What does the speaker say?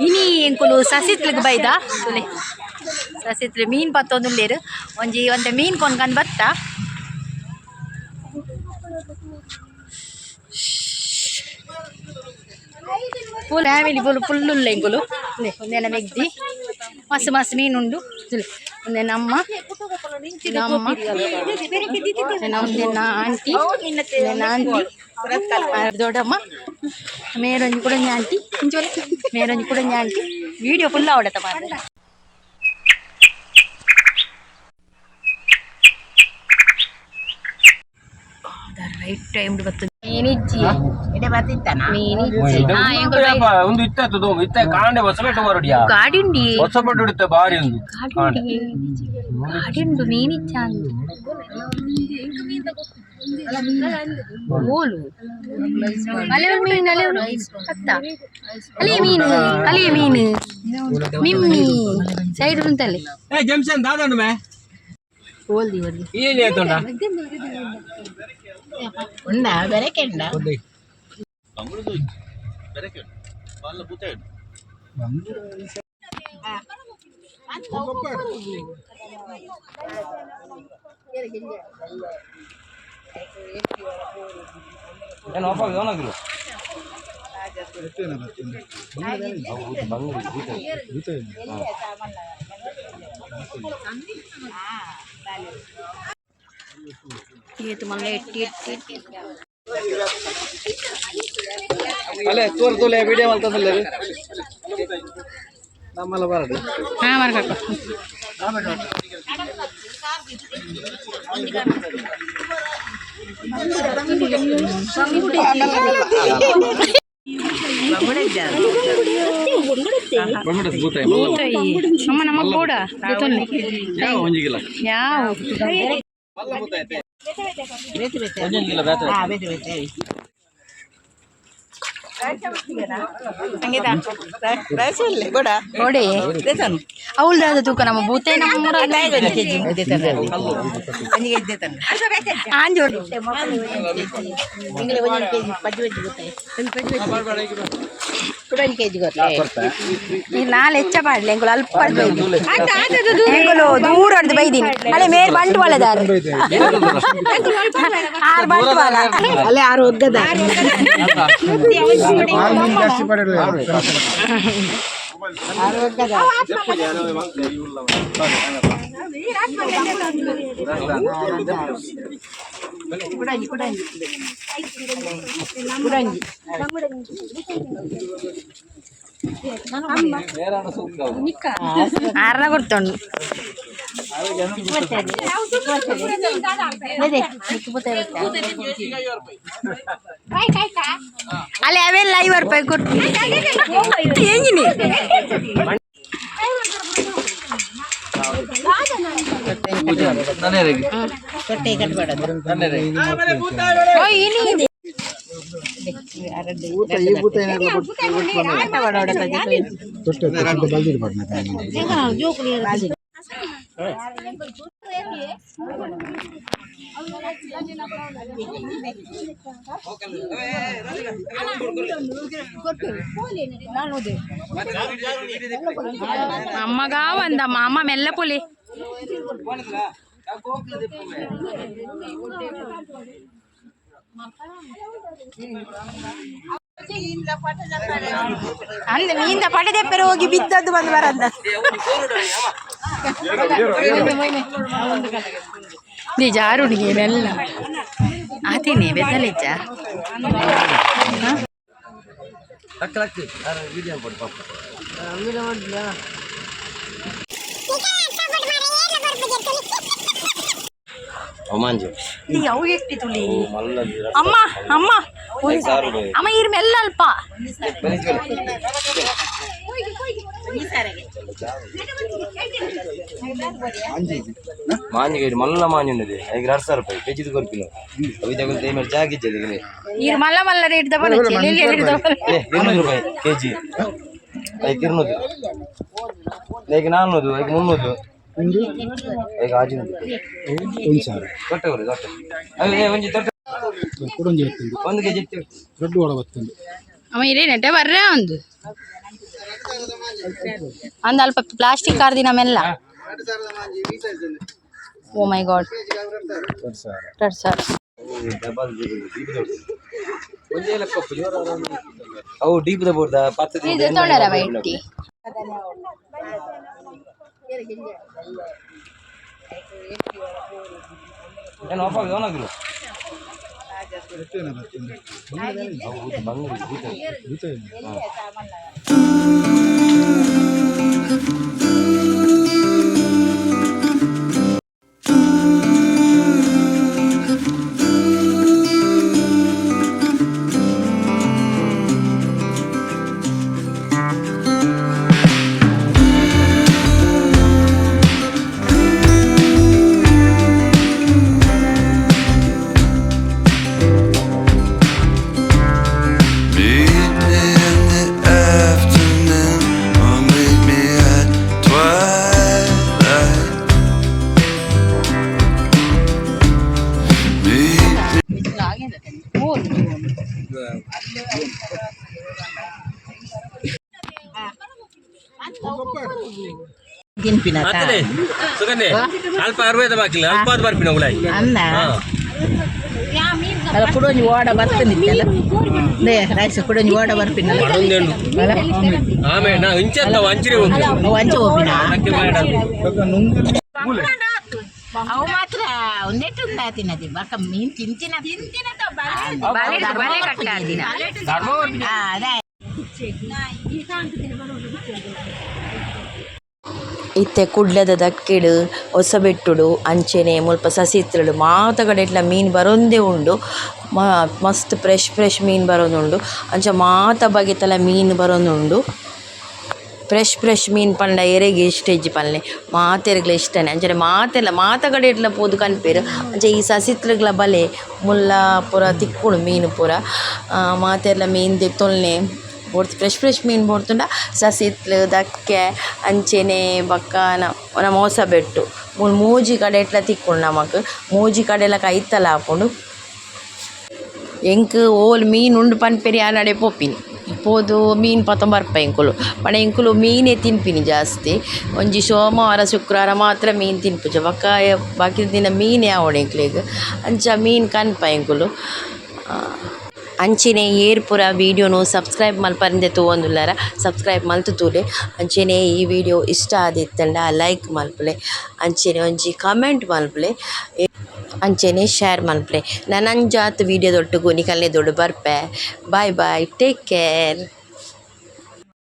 ಇನಿ ಎಂಕುಲು ಸಸಿತ್ಲಿಗ್ ಬೈದ. ತುಲೆ, ಸಸಿತ್ಲು ಮೀನ್ ಪತ್ತೊಂದುಲ್ಲೆರ್. ಒಂಜಿ ಒಂತೆ ಮೀನ್ ಕೊನ್ಕಂದ್ ಬತ್ತ. ಫುಲ್ ಫ್ಯಾಮಿಲಿ, ಫುಲ್ ಫುಲ್ ಉಲ್ಲ ಎಂಕುಲು. ಉಂದೆನ ಮೆಗ್ದಿ. ಮಸ್ತ್ ಮಸ್ತ್ ಮೀನ್ ಉಂಡು. ತುಲೆ, ಉಂದೆನ ಅಮ್ಮ, ನಮ್ಮ ಉಂದೆನ ಆಂಟಿ, ಉಂದೆನ ಆಂಟಿ, ದೊಡ್ಡಮ್ಮ, ಮೇರೊಂಜಿ ಕುಡೊಂಜಿ ಆಂಟಿ, ಮೇರೊಂಜಿ ಕುಡೊಂಜಿ ಆಂಟಿ. ವಿಡಿಯೋ ಫುಲ್ ಆವಡತ ಮಾರ್ರೆ. ರೈಟ್ ಟೈಮ್ ಬರ್ತದೆ. ಮೀನಿಜ್ಜಿ, ಮೀನಿಜ್ಜಿ. ಹಾ, ಎಂಕುಲು ಒಂದು ಇತ್ತ ತೂದು, ಇತ್ತ ಕಾಂಡೆ ಹೊಸಪೇಟೆ ಬರೋಡಿಯಾ? ಗಾಡಿ ಉಂಡಿ. ಹೊಸಪೇಟೆ ಇಡುತ್ತೆ, ಬಾರಿ ಒಂದು. ಗಾಡಿ ಉಂಡಿ, ಗಾಡಿ ಉಂಡು. ಮೀನಿಜ್ಜ ಓಲು? ಅಲೆ ಮೀನು, ಅಲೆ ಅತ್ತ, ಅಲೆ ಮೀನು, ಅಲೆ ಮೀನು. ಮಿಮ್ಮಿ ಸೈಡ್ ಉಂಟಲ್ಲಿ. ಏ ಜಂಕ್ಷನ್ ದಾದಂಡು ಮೇ. ಓಲ್ದಿ ಓಲ್ದಿ. ಏನ್ ಆಯ್ತುಂಡ? ಉಂಡ ಬೆರಕೆ ಉಂಡ. ಏನು ಅಪ್ಪ ಏನಾಗಿಲ್ಲ. ಏತು ಮಲ್ಲ ಎಟ್ಟಿ ಎಟ್ಟಿ ಎಟ್ಟಿ. ಅಲ್ಲೇ ತೋರ್ ತೋಲೆ ವಿಡಿಯೋ ಮಲ್ತಂದಿಲ್ಲ ನಮ್ಮಲ್ಲ ಬರಡು. ಹಾ, ಮರ್ಕಕ್ಕ. ಅಮ್ಮ, ನಮ್ಮ ಕೂಡ. ಯಾವ ಒಂಜಿಗಿಲ್ಲ. ಯಾವ? ಒಂಜಿಗಿಲ್ಲ ಬೇತ. ಹಾ, ಬೇತೆ ಬೇತೆ. ಗೋಡ. ನೋಡಿ, ಅವಳ್ದಾದ ತೂಕ ನಮ್ಮ ಬೂತೆ ನಮ್ಮ. ಕೆಜಿ ಒಂಜಿ ಕೆಜಿ. ಆಂಜೋಡು. ತಿಂಗಳಿಗೆ ಒಂದೊಂದು ಕೆಜಿ ಪಜ್ಜಿ ಪಜ್ಜಿ ಗೊತ್ತಾಯ್ತು. ಕೂಡ 1 ಕೆಜಿ ಗೊತ್ತೇ. ನೀ ನಾಳೆ ಹೆಚ್ಚ ಪಾಡ್ಲೆ. ಎಂಕುಲು ಅಲ್ಪ ಬೈದಿ, ಎಂಕುಲು ದೂರ ಹೊಡ್ದು ಬೈದಿನಿ. ಅಲ್ಲೇ ಮೇರ್ ಬಂಟ್ವಾಳದಾರು, ಆರು ಬಂಟ್ವಾಳ. ಅಲ್ಲೇ ಆರು ಒಗ್ಗದ. ಆರು ಒಗ್ಗದ. ಕುಡಂಜಿ, ಕುಡಂಜಿ, ಕುಡಂಜಿ. ಆರ್ನ ಕೊಡ್ತೊಂಡು. ಅಲ್ಲಿ ಅವೆಲ್ಲ 50 ರೂಪಾಯಿ ಕೊಟ್ಟು ಎಂಜಿನಿ. ತೊಟ್ಟೆ ಕಟ್ಬೇಡದು. ಇನಿ. ಅಮ್ಮಗ ಒಂದಮ್ಮ, ಅಮ್ಮ ಮೆಲ್ಲ ಪುಲಿ. ಅಂದ ಮೀನ್ದ ಪಡೆದೆಪ್ಪರೆ ಹೋಗಿ ಬಿದ್ದದ್ದು ಬಂದು ಬರಂದ. ನೀ ಜಾರುಣಿಗೆ ಮೆಲ್ಲ ಆತೀನಿ ಬೆದ್ದಲಿಜ್ಜ. ಲಕ್ಕ ಲಕ್ಕ ವಿಡಿಯೋ ಕೊಡಿ ಪಾಪ. ಅಮಾಂಜು. ನೀ ಅವು ಎಟ್ಟಿ ತುಳಿ. ಮಲ್ಲ. ಅಮ್ಮ, ಅಮ್ಮ, ಅಮ್ಮ, ಇರ್ ಮೆಲ್ಲ ಅಲ್ಪ. ಮಾಂಜಿಗೆ ಮಲ್ಲ ಮಾಂಜಿ ಉಂಡಿದೆ. ಐದು 2000 ರೂಪಾಯಿ ಕೆಜಿದು ಕೊರ್ಪಿನ. ಅವಿ ತಗೊಂಡು ಮೇಲೆ ಜಾಗಿಜ್ಜೆ. ಇರ್ ಮಲ್ಲ ಮಲ್ಲ ರೇಟ್ ದಬನ. ಏ, 200 ರೂಪಾಯಿ ಕೆಜಿ. ಐದು 200, ಐದು 400, ಐದು 300, ಐದು ಆಜಿನೂರು. ತೊಟ್ಟೆ ಕೊಡಿ, ತೊಟ್ಟೆ. ಅದೇ ಒಂಜಿ ತೊಟ್ಟೆ. ಕುಡೊಂಜಿ ಬತ್ತುಂಡು. ಒಂದು ಕೆಜಿ ಇಟ್ಟು. ರಡ್ಡು ವಡ ಬತ್ತುಂಡು. ಅಮ್ಮ ಇರೇನಟ್ಟೆ ಬರ್ರೆ ಒಂದು ಅಂದ ಅಲ್ಪ ಪ್ಲಾಸ್ಟಿಕ್ ಕಾರ್ದಿನ ಮೆಲ್ಲ. ಓ ಮೈ ಗಾಡ್, 2000. ಡಬಲ್ ಡೀಪ್ ದೊಡ್ಡ. ಅವು ಡೀಪ್ the ಬೋರ್ದ ಪತ್ತು ದಿನ. ಇದು ತೊಂಡರ ಬೈಟಿ. ಏನು ಆಫ್ ಆಗಿದೆ, ಆನ್ ಆಗಿಲ್ಲ. ಹೌದು, ಬಂಗಡಿ ಭೂತ. Meet me in the afternoon, or meet me at twilight. Meet ತಿನ್ಪಿನ. ಸುಗಂಧಿ ಅಲ್ಪ ಅರವೈದ ಬಾಕಿಲ್ಲ, ಅಲ್ಪ ಅದು ಬರ್ಪಿನ ಉಲಾಯಿ. ಅಲ್ಲ ಅಲ್ಲ, ಕುಡೊಂಜಿ ಓಡ ಬರ್ತನಿತ್ತಲ್ಲ ರೈಸ್, ಕುಡೊಂಜಿ ಓಡ ಬರ್ಪಿನ. ಒಂದೇನು ಆಮೇಲೆ ನಾ ಇಂಚೆತ್ತ ಅಂಚಿರಿ ಹೋಗ್ತೀನಿ. ಅವು ಅಂಚೆ ಹೋಪಿನ. ಅದಕ್ಕೆ ಬೇಡ. ಅವು ಮಾತ್ರ ಒಂದೆಟ್ಟು ತಿನ್ನದಿ ಬಕ್ಕ ಮೀನ್ ತಿಂತಿನ ತಿಂತಿನ. ಬಲೆ ಕಟ್ಟಾದಿನ. ಅದೇ. ಇತ್ತೆ ಕುಡ್ಲದ ದಕ್ಕೆಡು ಹೊಸಬೆಟ್ಟುಡು ಅಂಚೆನೆ ಮುಲ್ಪ ಸಸಿತ್ರಡು ಮಾತ ಕಡೆಟ್ಲ ಮೀನು ಬರೋಂದೇ ಉಂಡು. ಮಸ್ತ್ ಫ್ರೆಶ್ ಫ್ರೆಶ್ ಮೀನು ಬರೋದುಂಡು. ಅಂಚ ಮಾತ ಬಗೆತಲ ಮೀನು ಬರೋದುಂಡು. ಫ್ರೆಶ್ ಫ್ರೆಶ್ ಮೀನು ಪಂಡ ಎರೆಗ್ ಇಷ್ಟ ಇಜ್ಜಿ ಪನ್ಲೆ? ಮಾತೆರೆಗ್ಲ ಇಷ್ಟನೇ. ಅಂಚನೆ ಮಾತೆಲ್ಲ ಮಾತ ಕಡೆಟ್ಲ ಪೋದು ಕನ್ಪೆರ್. ಅಂಚ ಈ ಸಸಿತ್ರಗ್ಲ ಬಲೆ, ಮುಲ್ಲ ಪೂರ ತಿಕ್ಕುಂಡು ಮೀನು ಪೂರ. ಮಾತೆರ್ಲ ಮೀನು ದೆತ್ತೊಲ್ನೆ ಬೋಡ್ತು. ಫ್ರೆಶ್ ಫ್ರೆಶ್ ಮೀನು ಬೋಡ್ತುಂಡ ಸಸಿತ್ಲು, ದಕ್ಕೆ, ಅಂಚೆನೆ ಬೊಕ್ಕ ನಮ್ಮ ಹೊಸಬೆಟ್ಟು ಮೂಲು ಮೂಜಿ ಕಡೆಟ್ಲ ತಿಕ್ಕುಂಡು ನಮಕ್. ಮೂಜಿ ಕಡೆಲ ಕೈತಲ್ ಆಪುಂಡು. ಎಂಕ್ ಓಲು ಮೀನು ಉಂಡು ಪನ್ಪೆರ್, ಯಾನ್ ಪೋಪಿನಿ. ಪೋದು ಮೀನು ಪತ್ತೊಂದು ಬರ್ಪ ಎಂಕುಲು. ಪಂಡ ಎಂಕುಲು ಮೀನೇ ತಿನ್ಪಿನಿ ಜಾಸ್ತಿ. ಒಂಜಿ ಸೋಮವಾರ ಶುಕ್ರವಾರ ಮಾತ್ರ ಮೀನು ತಿನ್ಪುಜ. ಬೊಕ್ಕ ಬಾಕಿ ದಿನ ಮೀನೇ ಆವೊಡು ಎಂಕ್ಲೆಗ್. ಅಂಚ ಮೀನು ಕನ್ಪ ಎಂಕುಲು. ಅಂಚೆನೆ ಏರ್ ಪೂರ ವೀಡಿಯೋನು ಸಬ್ಸ್ಕ್ರೈಬ್ ಮಲ್ಪಂದೆ ತೂವೊಂದುಲ್ಲೆರ, ಸಬ್ಸ್ಕ್ರೈಬ್ ಮಲ್ತ್ ತೂಲೆ. ಅಂಚೆನೆ ಈ ವಿಡಿಯೋ ಇಷ್ಟ ಆದಿತ್ತುಂಡ ಲೈಕ್ ಮಲ್ಪುಲೆ, ಅಂಚೆನೆ ಒಂಜಿ ಕಮೆಂಟ್ ಮಲ್ಪುಲೆ, ಅಂಚೆನೆ ಶೇರ್ ಮಲ್ಪುಲೆ. ನನಂಜಾತ್ ವೀಡಿಯೋದೊಟ್ಟುಗು ನಿಕಲ್ನೆ ದೊಡ್ಡ ಬರ್ಪೆ. Bye bye, take care.